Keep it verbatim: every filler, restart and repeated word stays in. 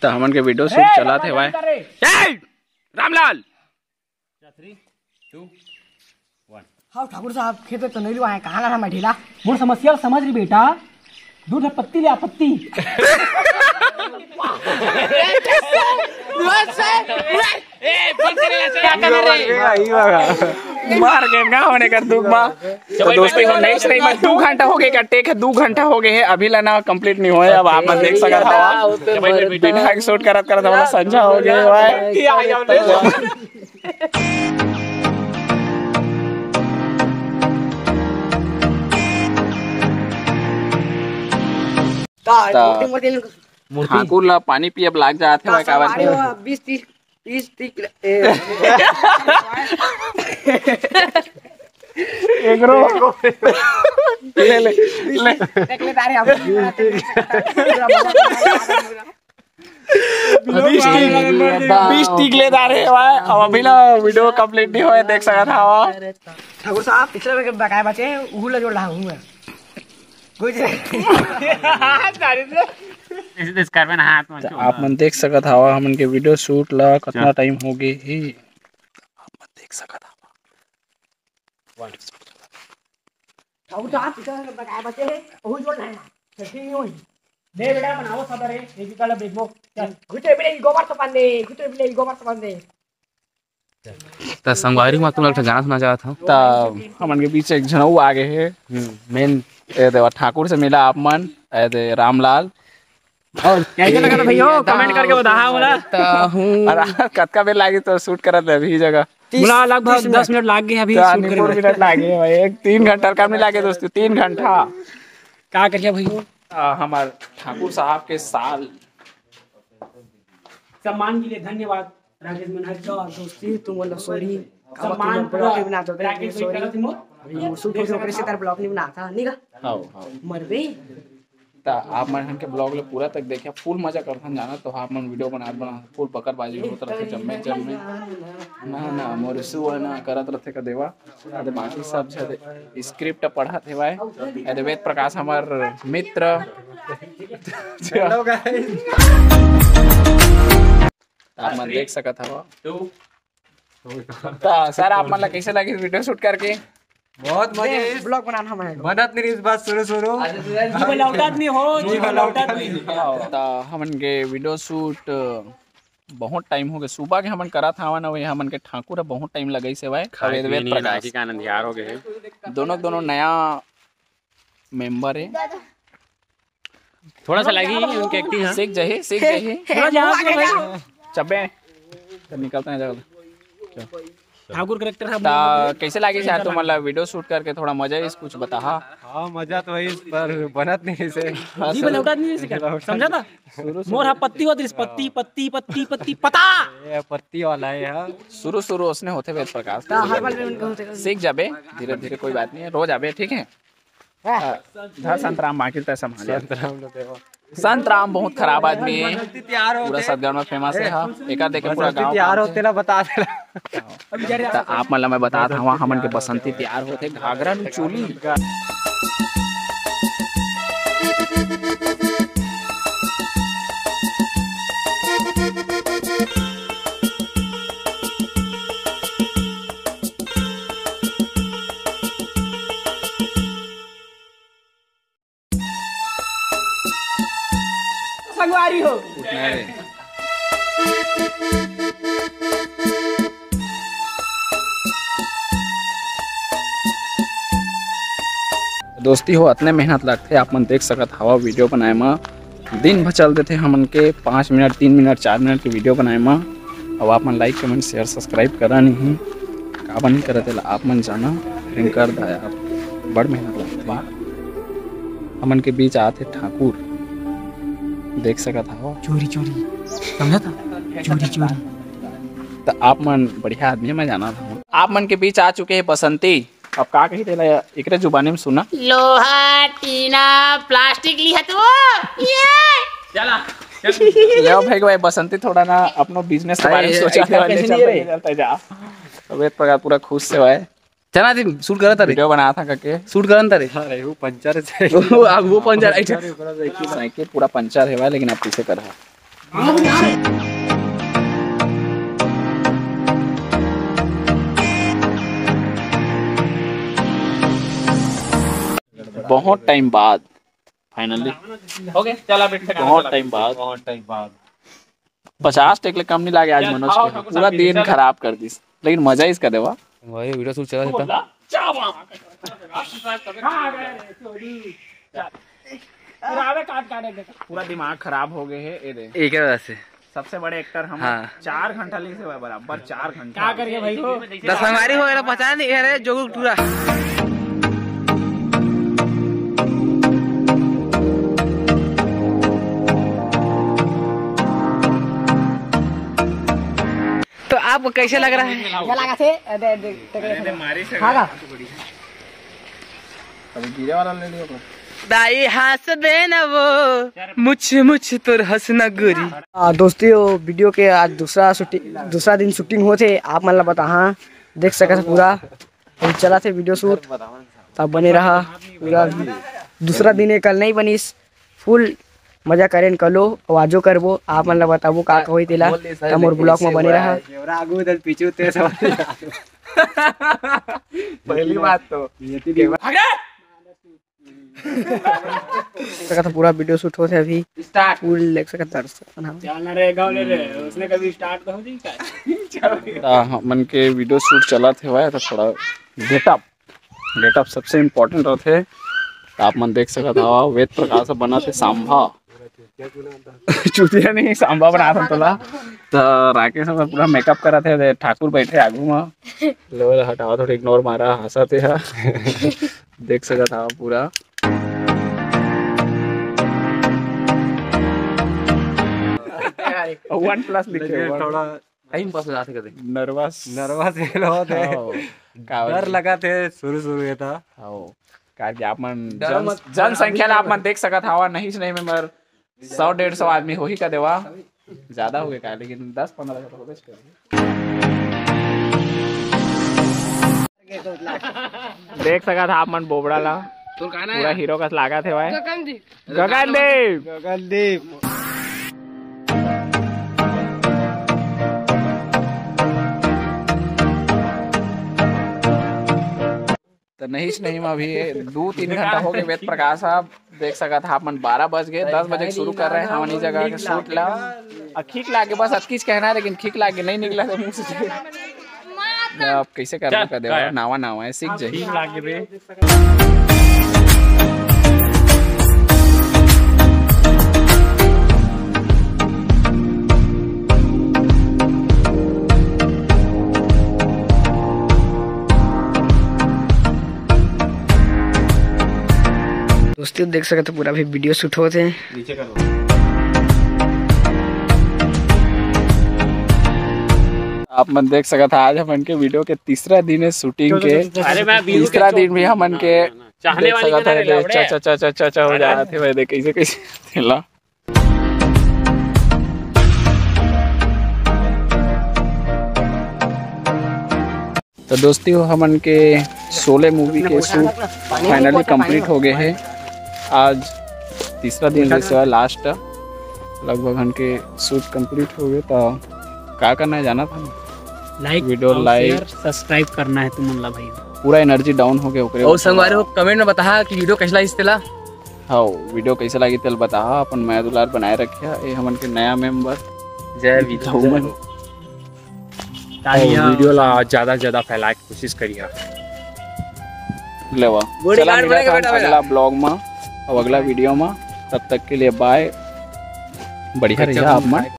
त हमन के वीडियो शूट चलत हे भाई। ए, रामलाल। हाँ ठाकुर साहब, खेत तो नहीं लुआ है, कहाँ ला मैं ढीला? मोर समस्या ला समझ रही बेटा, दूध है पत्ती ले आ, पत्ती। मार के ना होने का दुख बा। तो दोस्तों, नेक्स्ट टाइम दू घंटा हो गए का टेक है, दू घंटा हो गए है, अभी ला ना कंप्लीट नहीं होए। अब आप मन देख सकत हवा, बिना शूट करत करत हमारा संझा हो गया भाई। ता ता मूर्ति, मूर्ति, मूर्ति। ठाकुर ला पानी पियब लाग जात हे, ता भाई, काबर संगवारी हो, बीस तीस, तीस तीस किलो, ए। एगरो। ले, ले, ले। देख ले, तारे हम। बीस टिक, बीस टिक ले जा रहे हैं भाई। अब अभी ना वीडियो कंप्लीट नहीं होए, देख सकत हवा। ठाकुर साहब, पिछले में बकाया बचे, उहू ला जोड़ रहा हूँ मैं। कुछ ऐसे तो इसका में हाथ में तो आप मन देख सकत हवा, हमन के वीडियो शूट ला कितना टाइम हो गए ही, आप मन देख सकत हवा। ठाकुर साहब, पिछले में बकाया बचे है, उहू जोड़ रहा है। छठी नहीं हुई। ले बेटा, बनाओ सब रे, एक एक वाला देखबो। चल। घुटे बिले गोबर तो पान दे, घुटे बिले गोबर तो पान दे। त संगवारी, मैं तुमन ला एक ठो गाना सुना चाहत हूँ। त हमन के बीच एक झन अउ आ गए हे। हम्म, मेन। ए दे ठाकुर से मिला आप मन, ए दे रामलाल। और कैसे लगा था भैया? कमेंट करके बताहा मोला। अरे, कतका बेर लागी तो शूट करत हे अभी जगह? मोला लगभग दस मिनट लाग गए अभी शूट करे में। मिनट लागे भाई, एक तीन घंटा कम नहीं लागे दोस्तों, तीन घंटा। का करिया भैया? आ, हमार ठाकुर साहब के साल। सम्मान के लिए धन्यवाद। राकेश मनहर जी। दोस्ती, तुम बोलो सॉरी। सम्मान ब्लॉग नहीं बना तो राकेश सॉरी। अभी वो शूट हो गया, ओकरे से तार ब्लॉग नहीं बना था, नहीं का? हाँ, हाँ। मरबे। त आप मन हमन के ब्लॉग ले पूरा तक देखिया, फुल मजा करथन जाना, तो आप मन वीडियो बनात बनात फुल बकरबाजी होत रथे, जम्मे जम्मे। ना, ना, मोर सुआ ना करत रथे का देवा। अरे बाकी सब झन स्क्रिप्ट पढ़त हेवय। अरे वेद प्रकाश हमर मित्र। Hello guys। आप मन देख सकत हवा। त सर, आप मन ला कैसे लगे वीडियो शूट करके? बहुत मजा आइस। ब्लॉग बनाना हमारे। बनत नहीं रहिस बात शुरू शुरू। जी भाई लौटत नहीं हो, जी भाई लौटत नहीं। त हमन के वीडियो शूट बहुत टाइम हो गए, सुबह के हमन करत हावन, अउ ये हमन के ठाकुर ह बहुत टाइम लगाइस हेवय। खाए अउ एदे पिए नहीं, प्रकाश। राखी का आनंद यार हो गए। दोनों, दोनों नया मेंबर है। थोड़ा सा लगी उनके एक्टिंग, हाँ। सीख जाही, सीख जाही। थोड़ा जाओ, थोड़ा जाओ। चबे, तो निकलते हैं जगह। ठाकुर कैरेक्टर है। ता कैसे लागे यार तुम, मतलब वीडियो शूट करके थोड़ा मजा इस कुछ बताहा? हाँ, मजा तो वही, पर बनत नहीं इसे। जी, बोले उठा नहीं इसे क्या? समझा था? मोर हा पत्ती होत रिस, पत्ती, पत्ती, पत्ती, पत्ती, पता। ये पत्ती वाला है यार। शुरू, शुरू उसने होते वेद प्रकाश। ता हर बार में उनका होते सीख जाबे, धीरे, धीरे, कोई बात नहीं है, रो जाबे, ठीक है? हाँ। हाँ, धर संतराम, बाकी तय संभाल। संतराम लो देखो। संतराम बहुत खराब आदमी है। बसंती तैयार होते। पूरा सतगढ़ में फेमस है, हाँ। एकर देखे पूरा बसंती गाँव तैयार होते ना, बता देना। त आप मन ला मैं बतात हवा, हमन के बसंती तैयार होते, घाघरा नु चोली। संगवारी हो। दोस्ती हो, अतने मेहनत लगथे, आप मन देख सकत हवा वीडियो बनाए म। दिन भर चल देथे हमन के पाँच मिनट, तीन मिनट, चार मिनट के वीडियो बनाए म। अब आप मन लाइक, कमेंट, शेयर, सब्सक्राइब करा नहीं, काबर नहीं करत, एला आप मन जाना। एंकर दाया बड़ मेहनत लगथे। हमन के बीच आत हे ठाकुर, देख सकत हव। चोरी चोरी, समझा था? चोरी चोरी। त आप मन बढ़िया आदमी, मैं जाना था। आप मन के बीच आ चुके हैं बसंती। अब का कही तेला, एकरे जुबानी में सुना। लोहा, टीना, प्लास्टिक लिहा तू। ये। चला, चल। ले भाई, भाई बसंती थोड़ा ना अपनो बिजनेस के बारे में अरे, सोचा इतना था, ले कैसे चल, नहीं ले है? चलते जा। अब एक प्रकार पूरा खुश से भाई। चला थी, शूट करत रे। वीडियो बना था करके। शूट करन ता रे। अरे, वो पंचर है। वो, अब वो पंचर है। साइकिल पूरा पंचर है भाई, लेकिन आप पीछे कर रहा। बहुत टाइम बाद, फाइनली, बहुत टाइम बाद। पचास टेक ले कम नहीं लागे आज मनोज के, पूरा दिन खराब कर दिस, लेकिन मजा इसका देवा। भाई, वीडियो शूट चला था। पूरा दिमाग खराब हो गए है। ये दे, एक है वैसे। सबसे बड़े एक्टर हम। हाँ। चार घंटा ले से हुआ बराबर, चार घंटा। क्या करिए भाई को? दस हमारी हो गया, पता नहीं, अरे जोगुल टूरा। तो आपको कैसे लग रहा है? क्या लगा थे? अरे, देख, देख, देख। हाँ का? अभी गिरे वाला ले लियो। दाई हंस देना वो, मुछ मुछ तोर हंसना गोरी। आ, दोस्ती हो, वीडियो के आज दूसरा शूटिंग, दूसरा दिन शूटिंग होथे। आप मन ला बता, हाँ, देख सकत ह पूरा। अभी चला थे वीडियो शूट, तब बने रहा पूरा। दूसरा दिन ए कल नहीं बनिस, फुल मजा करेन कलो, अउ आजो करबो। आप मन ला बताबो का का होई तेला, त मोर ब्लॉग में बने रहा। आगू उधर पीछू ते सब। पहली बात तो सकत ह पूरा वीडियो शूट होथे अभी। स्टार्ट। फुल देख सकत दर्शक मन ह। जाना रे गाँव ले रे, उसने कभी स्टार्ट तो हो जाई का? त हमन के वीडियो शूट चलत हेवय, त थोड़ा गेटअप, गेटअप सबसे इम्पोर्टेंट रथे। त आप मन देख सकत हवा, वेद प्रकाश ह बनत हे सांभा। चुतिया नहीं, सांभा बनात हन तोला। त राकेश ह पूरा मेकअप करत हे, ठाकुर बैठे आगू म। लो, हटावा, थोड़ा इग्नोर मारा, हंसत हे। देख सकत हवा पूरा। वन प्लस लिखे लेकिन हुआ। थोड़ा टाइम पास हो जाथे कदे। नर्वस। नर्वस ये लो होत हे। हाँ, का डर वजह? लगा थे शुरू शुरू ये था। हाँ, काहे कि आप मन डर जन-, मत, जनसंख्या ला आप मन देख सकत हवा, नहीं से नहीं में मर सौ डेढ़ सौ आदमी होही का देवा, ज्यादा हो गए का, लेकिन दस पन्द्रह तो होबे करे। देख सकत हा आप मन बोबड़ा ला, तोर का नाम पूरा हे? हीरो कस लागत हे भाई। गगनदीप। गगनदीप। गगनदीप। त नहीं से नहीं में अभी दू तीन घंटा हो गए वेद प्रकाश साहब, देख सकत हा आप मन, बारह बज गए, दस बजे शुरू कर रहे हैं हमन इस जगह के शूट ला। अ, ठीक लागे, बस अतकीच कहना है, लेकिन ठीक लागे नहीं निकला था मुंह से। अब कैसे करना का देवा, नावा नावा है, सीख जाही। ठीक लागे बे। दोस्तों, देख सकत हो, पूरा भी वीडियो शूट होत हे। नीचे करो। आप मन देख सकत हा, आज हमन के वीडियो के तीसरा दिन हे शूटिंग के। अरे, मैं वीडियो तीसरा दिन भी हमन के चाहने देख वाली सकत हा, चा, चा, चा, चा, चा हो जात हे भाई, देख कैसे, कैसे तेला। तो दोस्ती हो, हमन के शोले मूवी के शूट फाइनली कंप्लीट हो गए हे। आज तीसरा दिन जैसे हुआ, लास्ट, लगभग हमन के शूट कंप्लीट हो गए। तो का करना है, जाना था ना? लाइक, वीडियो और लाइक। शेयर, सब्सक्राइब करना है तुमन ला भाई। पूरा एनर्जी डाउन हो गया ओकरे और ऊपर। संगवारी हो, कमेंट में बताहा कि वीडियो कैसा लगिस तेला। हाँ, वीडियो कैसे लगिस तेला बताहा, अपन मया दुलार बनाए रखिया। ये हमन के नया मेंबर जय वीर। तालियां। वीडियो ला ज्यादा से ज्यादा फैलाए के कोशिश करिहा। लेवा। बॉडीगार्ड चला, मिलत बनेगा हन बेटा मेरा। अगला ब्लॉग में, अब अगला वीडियो में। तब तक के लिए बाय। बढ़िया रहिहा आप मन।